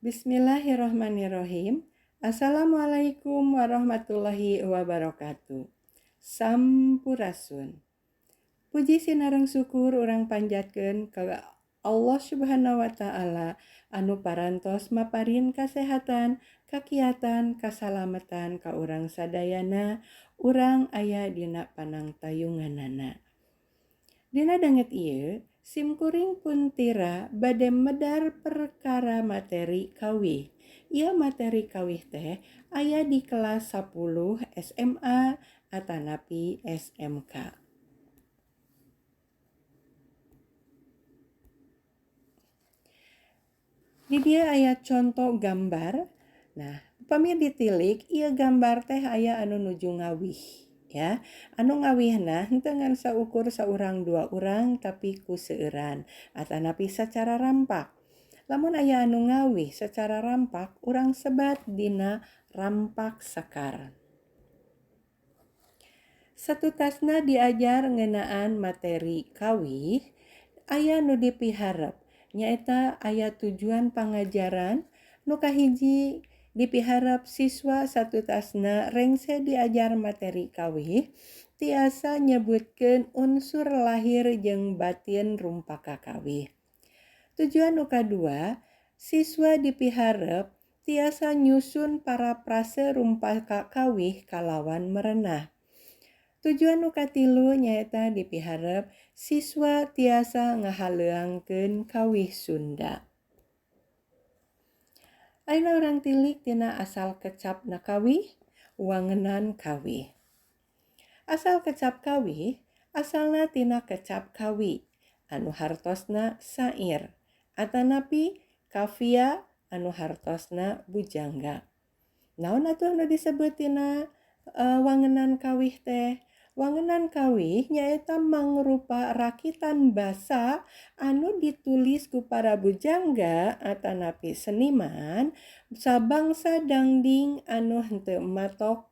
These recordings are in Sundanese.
Bismillahirrohmanirrohim. Assalamualaikum warahmatullahi wabarakatuh. Sampurasun. Puji sinareng syukur urang panjatkeun ka Allah Subhanahu wa taala anu parantos maparin kasehatan, kakiatan, kasalamatan ka urang sadayana, urang aya dina panangtayunganana. Dina danget ieu, simkuring puntira bade medar perkara materi kawih. Ieu materi kawih teh aya di kelas 10 SMA atanapi SMK. Di dieu aya conto gambar. Nah, upami ditilik ieu gambar teh aya anu nuju ngawih ya. Anu ngawihna henteu ngan saukur saurang dua urang tapi ku seueuran atanapi sacara rampak. Lamun aya anu ngawih secara rampak, urang sebat dina rampak sekar. Satutasna diajar ngeunaan materi kawih, aya nu dipiharep nyaeta aya tujuan pangajaran. Nu kahiji, dipiharep siswa satutasna rengse diajar materi kawih tiasa nyebutkeun unsur lahir jeung batin rumpaka kawih. Tujuan nu kadua, siswa dipiharep tiasa nyusun parafrase rumpaka kawih kalawan merenah. Tujuan nu katilu nyaeta dipiharep siswa tiasa ngahaleuangkeun kawih Sunda. Ayeuna urang tilik tina asal kecapna kawih, wangenan kawih. Asal kecap kawih asalna tina kecap kawi anu hartosna sair atanapi kafia anu hartosna bujangga. Naon atuh anu disebut tina wangenan kawih teh? Wangenan kawih nyaeta mangrupa rakitan basa anu ditulis ku para bujangga atanapi seniman sabangsa dangding anu henteu matok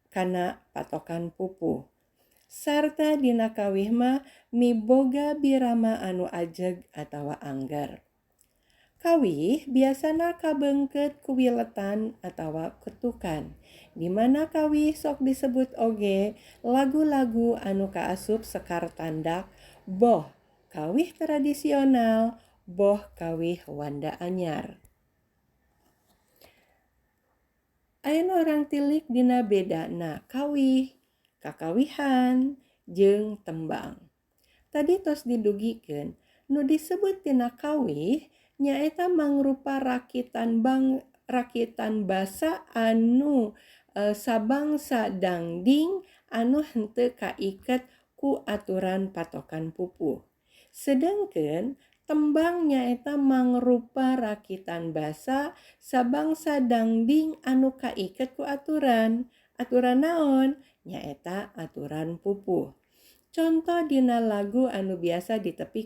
kana patokan pupuh. Sarta dina kawih mah miboga birama anu ajeg atawa angger. Kawih biasana kabeungkeut ku wiletan atawa ketukan, di mana kawih sok disebut oge lagu-lagu anu kaasup sekar tandak, boh kawih tradisional, boh kawih wanda anyar. Ayeuna urang tilik dina bedana kawih, kakawihan, jeung tembang. Tadi tos didugikeun, nu disebut tina kawih nyaeta mangrupa rakitan basa anu sabangsa dangding anu henteu kaiket ku aturan patokan pupuh. Sedengkeun tembang nyaeta mangrupa rakitan basa sabangsa dangding anu kaiket ku aturan. Aturan naon? Nyaeta aturan pupuh. Conto dina lagu anu biasa ditepi